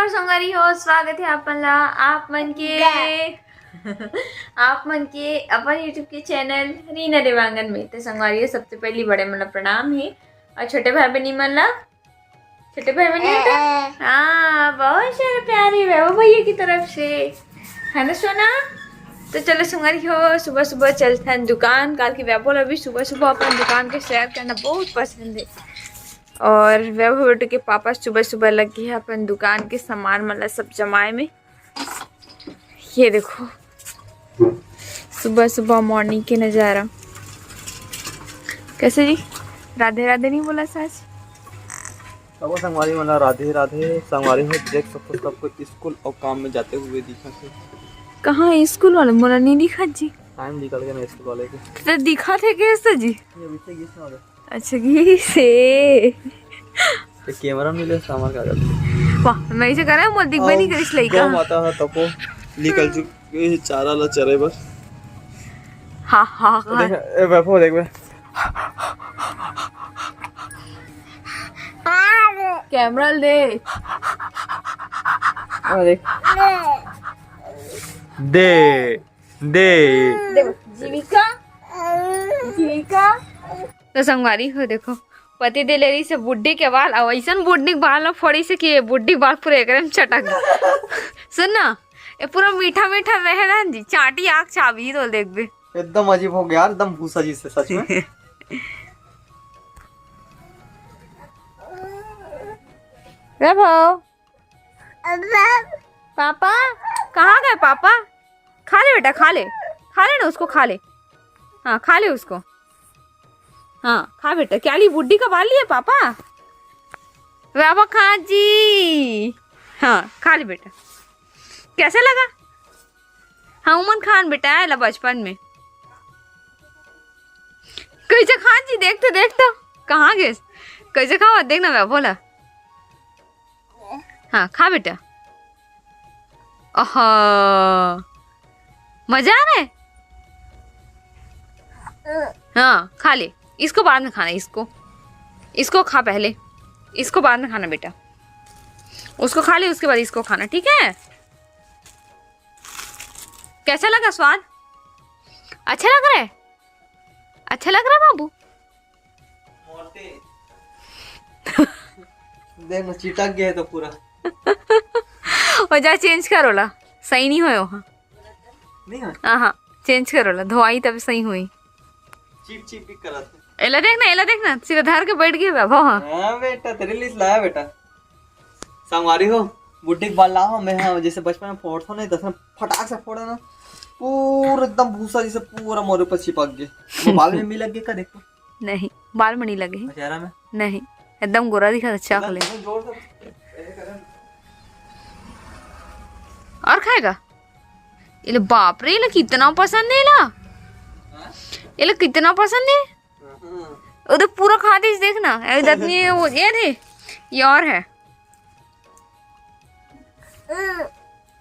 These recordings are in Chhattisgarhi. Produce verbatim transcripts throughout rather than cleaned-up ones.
संगवारी हो, स्वागत है आप मन ला, आप मन के आप मन के अपन YouTube के चैनल रीना देवांगन में। तो संगवारी हो, सबसे पहली बड़े मन ला प्रणाम है, और छोटे भाई बहनी मन ला, छोटे भाई बहनी है तो? हाँ, बहुत सारे प्यारे वैभव भैया की तरफ से, है ना सोना? तो चलो संगवारी हो, सुबह सुबह चलथन दुकान। काल के वैभव ला भी सुबह सुबह अपन दुकान के सैर करना बहुत पसंद है, और वैभव बेटू के पापा सुबह सुबह लग गए हैं अपन दुकान के सामान मन ला सब जमाए में। ये देखो, सुबह सुबह मॉर्निंग के नजारा। कैसे जी, राधे राधे नहीं बोला सास? सबो संगवारी मन ला राधे राधे। संगवारी हो, देख सकथो सबको स्कूल और काम में जाते हुए दिखत हे। कहाँ स्कूल वाले मोला नहीं दिखत जी। टाइम निकल गया ना स्कूल वाले के। तो दिखत हे कैसे जी? ये पीछे गिस ना दे। अच्छा, गिस हे। ये कैमरा मिले सामान का जाते। वाह, मैं इसे करा मोला दिखबे नहीं करिस लइका। गौ माता ह तको निकल चुके हे चारा ला चरे बर। हाँ हाँ हाँ। देख, ए वैभव देख बे। कैमरा दे। अरे दे दे। देखो, जीविका, जीविका। तो संगवारी हो, देखो, पति दे ले रही से बुड्ढी के बाल, और ऐसन बुड्ढी के बाल ना फोड़ी से कि ये बुड्ढी के बाल पूरे एकरे में चटक गए। सुन ना, ये पूरा मीठा मीठा रहे ना जी, चाटी आग चाबी तो देख बे। एकदम अजीब हो गया यार, एकदम भूसा जी से सच में। वैभव, पापा, कहाँ गए पापा? खा ले बेटा, खा ले, खा ले ना उसको, खा ले। हाँ, खा ले उसको। हाँ, खा बेटा। क्या ली, बुड्ढी का बाल लिया पापा? वैभव खा जी। हाँ, खा ले बेटा। कैसे लगा? हाँ, उमन खान बेटा, आए ला बचपन में। कैसे खान जी, देख तो, देख तो। कहाँ गए? कैसे खावा? देख ना वैभव ला। हाँ, खा बेटा। आहा, मजा आ रहा है। हाँ, खा ले। इसको बाद में खाना, इसको, इसको खा पहले, इसको बाद में खाना बेटा। उसको खा ले, उसके बाद इसको खाना, ठीक है? कैसा लगा स्वाद? अच्छा लग रहा है? अच्छा लग रहा है बाबू? देख ना, चिटक गया है तो पूरा। और जा चेंज करो ला, सही नहीं होयो। हाँ नहीं है? हाँ, चेंज करो ला, धोआई तब सही हुई। चिप चिप भी करत है। एला देख ना, एला देख ना, सीधा धर के बैठ गए बाबा। हाँ। हाँ बेटा, तेरे लिए लाया बेटा। संगवारी हो, बुड्ढी के बाल ला हो, मैं हाँ जैसे बचपन में फोड़ता नहीं, दस में फटाक से फोड़ा ना, पूरा एकदम भूसा जैसे पूरा मोरे ऊपर चिपक गए। वो बाल में भी लग गए का, देख तो। नहीं, बाल में नहीं लगे। चेहरा में। नहीं, एकदम गोरा दिखा, अच्छा ले। जोर से। और खाएगा? ये ले बाप रे, ये ले कितना पसंद है ला। ये ले कितना पसंद है। वो तो पूरा खा दिस, देखना। ये दतनी है, वो ये थे, ये और है।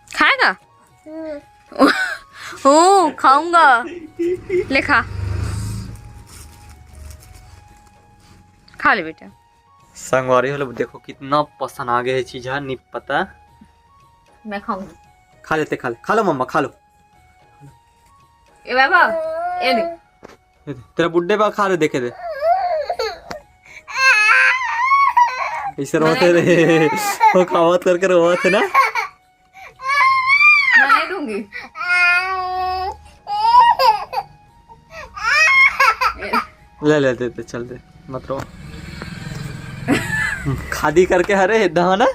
खाएगा? ओ, खाऊंगा। ले खा, खा ले बेटा। संगवारी हो, देखो कितना पसंद आ गया है चीज, हाँ, नहीं पता। मैं खाऊंगी। खा लेते, खा ले, खा लो मम्मा, खा लो। ए बाबा, ए दे। ये दे, तेरा बुड्ढे बा खा रहे, देखे दे। इसे रोते रे, वो खावत करके रोवत है ना। मैं नहीं दूंगी। ले ले, दे दे, चल दे, मत रो। खादी करके, अरे दाना,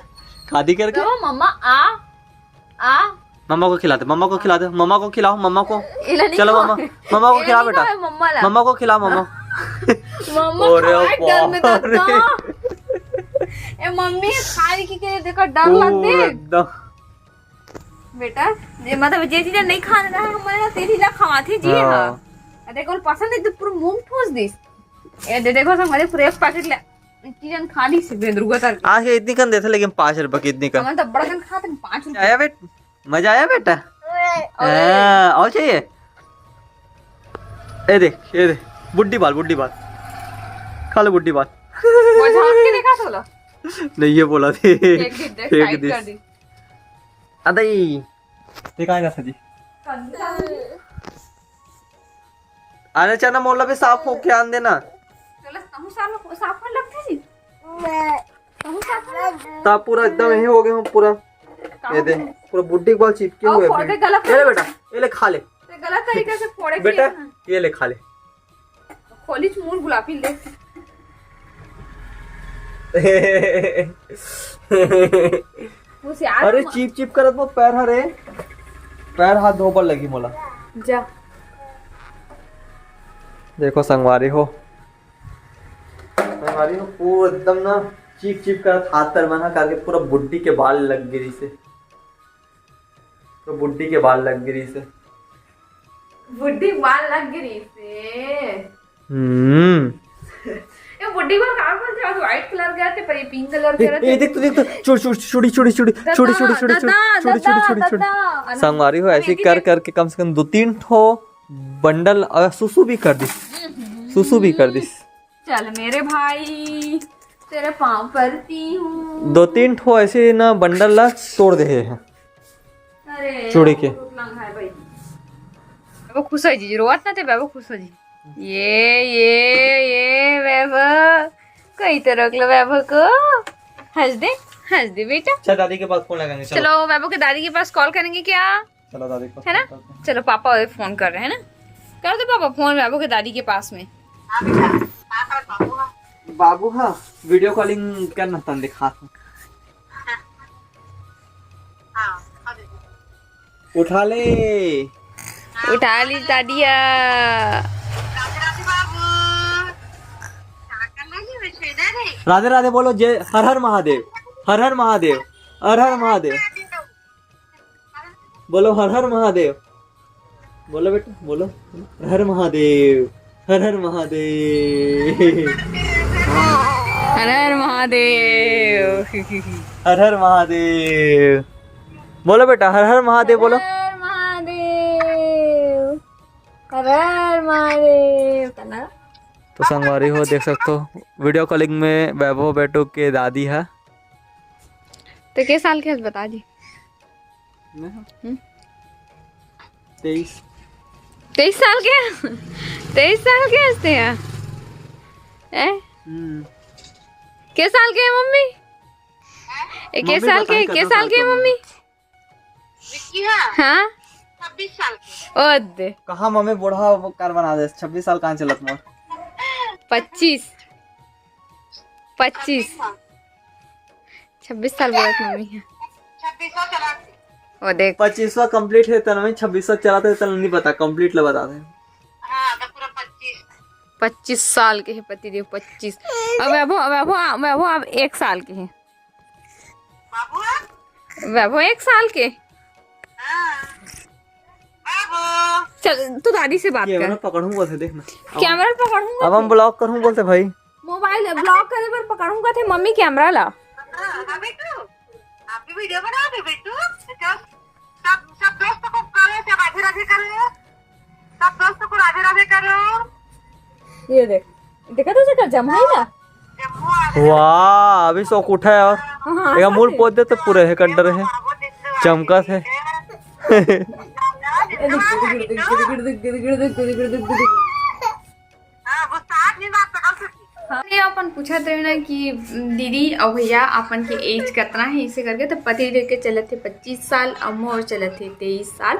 खादी करके। तो मम्मा आ, आ। मम्मा को खिलाते, मम्मा को खिलाते, मम्मा को खिलाओ, मम्मा को। इला नहीं चलो खा-, मम्मा, मम्मा को इला खिला नहीं बेटा। खावे मम्मा ला। मम्मा को खिला मम्मा। मम्मा अरे खाए डर में बाप रे। दादा। ए मम्मी, खाली की के देखो, डर लग पूरा दे। एकदम। बेटा, ये मतलब जे चीज नहीं खाना रहा, हमारे ना तेरी ला खवाथे जी। हाँ। हाँ। आ देखो, पसंद है तो पूरा मुंह ठूस दिस। ए दे, देखो, संगवारी पूरे एक पैकेट ले, चीजन खा ली से बेंदरुआ तर। आज के इतनी कन देते, लेकिन पाँच रुपए की इतनी कन। हमारे तो बड़ा कन खाते हैं, पाँच रुपए। आया बेट, मजा आया बेटा? और हाँ, और चाहिए? ये देख, ये देख, बुड्ढी बाल, बुड्ढी बाल, खा लो बुड्ढी बाल। वो झांक के देखा तो ला। नहीं, ये बोला थे। फेंक दी, देख, फेंक साइड दी। कर दी। अदई, ते काय करत जी? अरे चना, मोला भी साफ होके आन देना। चलो, तहूँ साफ, साफ होने लगथे जी। तहूँ साफ होने लगथे। ता पूरा एकदम यही हो गए हम पूरा। ये दे, पूरा बुड्डी के बाल चिपके हुए हैं। गलत ये ले बेटा, ये ले खा ले। ते गलत तरीके से फोड़े बेटा, ये ले खा ले। खोली चुमुर गुलाबी ले। होशियार अरे मत। चीप चीप करत वो पैर हरे, पैर हाथ धोबर लगी मोला। जा। देखो संगवारी हो, संगवारी हो, पूरा एकदम ना चीप चीप करत हाथ पैर मन ह करके पूरा बुड्डी के बाल लग गिरी से। तो बुड्डी के बाल लग गिरी से। बुड्डी बाल लग गिरी से। हम्म। ये बुड्डी को कहाँ पर जाओ? White colour के आते, पर ये pink colour के ये, रहते। ये देख तो, देख तो, छोटी, छोटी, छोटी, छोटी, छोटी, छोटी, छोटी, छोटी, छोटी, छोटी, छोटी। संगवारी हो, ऐसे कर करके कम से कम दो तीन ठो बंडल, अ, सुसु भी कर दिस, सुसु भी कर दिस। चल मेरे भाई, तेरे पाँव पड़ती हूँ। दो तीन ठो ऐसे ना बंडल ला तोड़ दे हे। अरे चूड़ी के। बहुत लंघा है भाई। वो खुश हो जी, रोवत ना थे, वो खुश हो जी। ये, ये, ये वैभव, कोई तो रोक लो वैभव को। हंस दे, हंस दे बेटा। चल दादी के पास फोन लगाएंगे, चलो। चलो वैभव के दादी के पास कॉल करेंगे क्या? चलो दादी को है ना? फोन करते हैं। चलो पापा फोन कर रहे हैं ना, कर दो पापा फोन बाबू के दादी के पास में। बाबू हा, वीडियो कॉलिंग करना तन दिखा। उठा ले। उठा ली दादिया। राधे राधे बोलो, जय हर हर महादेव, हर हर महादेव, हर हर महादेव। बोलो हर हर महादेव। बोलो बेटा, बोलो। हर हर महादेव, हर हर महादेव। हर हर महादेव। हर हर महादेव। बोलो बेटा, हर हर महादेव बोलो। हर हर महादेव। हर हर महादेव। तो संगवारी हो, देख सकते हो वीडियो कॉलिंग में वैभव बेटू के दादी है। तो के साल के हस बता जी? मैं? हम्म। तेईस। तेईस साल के? तेईस साल के हंसते हैं? हैं? हम्म। के साल के है मम्मी? ए, के मम्मी साल बताई के, के कतना साल साल के के मम्मी? विक्की है? हाँ? छब्बीस साल के। ओ दे। कहाँ मम्मी बूढ़ा वो कार बना दे, छब्बीस साल कहाँ चलत मोर? पच्चीस। पच्चीस। छब्बीस साल। छब्बीस साल बोलत मम्मी है। छब्बीसवा चला के। वो देख। पच्चीसवा complete है, तन में छब्बीसवा चलाते, तन नहीं पता, complete ला बता दे। हाँ, तो पूरा पच्चीस। पच्चीस साल के है पतिदेव, पच्चीस। अब वैभव, वैभव, वैभव अब एक साल के है। बाबू? वैभव एक साल के। हाँ। बाबू। चल, तू दादी से बात कैमरा कर। पकड़ूं बोलते, देख ना। कैमरा पकड़ूं अब हम बोलते। Vlog करूं बोलते भाई। मोबाइल vlog करे बर पकड़ूं कहते मम्मी कैमरा ला। हाँ, हाँ, बेटू, आप भी वीडियो बना दो बेटू। तो सब, सब दोस्तों को करो, सब राधे राधे करो, सब दोस्तों को राधे राधे करो। ये देख, देखा तो जेकर जमाई ला। वाह, अभी शौक उठा है और हाँ, एक मूड़ पोत दे तो पूरे है कंडर है, चमका थे। हाँ, ये अपन पूछत रहे ना कि दीदी और भैया अपन के एज कितना है, इसे करके तो पति देख के चलत थे पच्चीस साल और मोर चलत थे तेईस साल,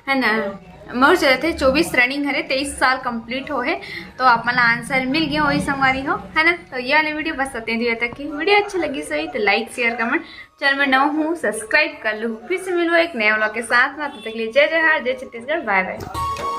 है ना? मोर चलत थे चौबीस running हरे, तेईस साल complete हो है, तो आप मन ला answer मिल गया होही संगवारी हो, है ना? तो ये वाली वीडियो बस अतने दूर तक की। वीडियो अच्छी लगी सही तो like, share, comment, channel में नवा हूँ subscribe कर लो। फिर से मिलूँ एक नए vlog के साथ में, तब तक के लिए जय जोहार, जय छत्तीसगढ़, bye bye।